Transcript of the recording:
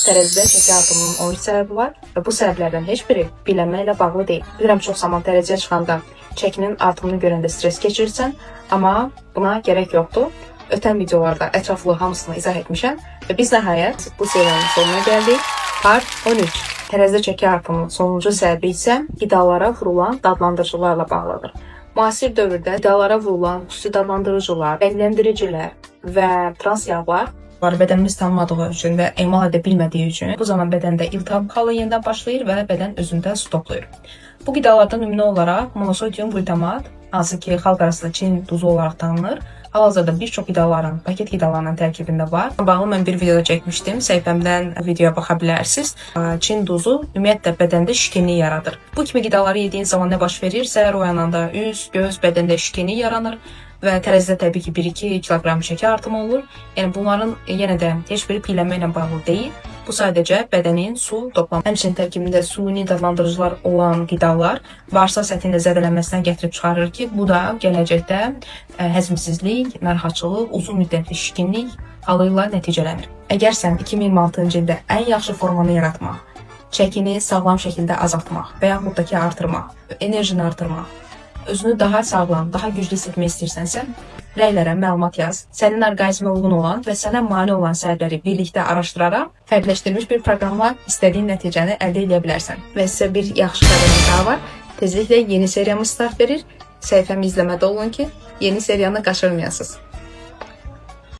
Tərəzidə çəki artımının 13 səbəbi var və bu səbəblərdən heç biri piyələnmə ilə bağlı deyil. Bilirəm, çox zaman tərəziyə çıxanda çəkinin artımını görəndə stres keçirirsən, amma buna gərək yoxdur. Ötən videolarda ətraflı hamısını izah etmişəm və biz nəhayət bu seriyanın sonuna gəldik. Part 13. Tərəzidə çəki artımının sonuncu səbəbi isə qidalara vurulan dadlandırıcılarla bağlıdır. Müasir dövrdə qidalara vurulan xüsusi dadlandırıcılar, rəngləndiricilər və trans yağlar var, bədənimiz tanımadığı üçün və emal edə bilmədiyi üçün bu zaman bədəndə iltihab halı yenidən başlayır və bədən özündə su toplayır. Bu qidalardan nümunə olaraq monosodium qlutamat, hansı ki xalq arasında Çin duzu olaraq tanınır, hal-hazırda bir çox qidaların, paket qidalarının tərkibində var. Bağlı mən bir video da çəkmişdim. Səhifəmdən videoya baxa bilərsiniz. Çin duzu ümumiyyətlə bədəndə şişkinlik yaradır. Bu kimi qidaları yediyin zaman nə baş verir? Səhər oyananda üz, göz, bədəndə şişkinlik yaranır və tərəzidə təbii ki 1-2 kiloqram çəki artımı olur. Yəni bunların yenə də heç biri piyələnmə ilə bağlı deyil. Bu sadəcə bədənin su toplaması. Həmçinin tərkibində suni dadlandırıcılar olan qidalar bağırsaq səthinin də zədələnməsinə gətirib çıxarır ki, bu da gələcəkdə həzmsizlik, narahatçılıq, uzun müddətli şişkinlik halı ilə nəticələnir. Əgər sən 2026-cı ildə ən yaxşı formanı yaratmaq, çəkini sağlam şəkildə azaltmaq və yaxud da ki artırmaq, enerjini artırmaq, özünü daha sağlam, daha güclü hiss etmək istəyirsənsə, rəylərə məlumat yaz. Sənin orqanizmə uyğun olan və sənə mane olan səbəbləri birlikdə araşdıraraq fərqləşdirilmiş bir proqramla istədiyin nəticəni əldə edə bilərsən. Və sizə bir yaxşı xəbərim daha var. Tezliklə yeni seriyamız start verir. Səhifəmi izləmədə olun ki, yeni seriyanı qaçırmayasınız.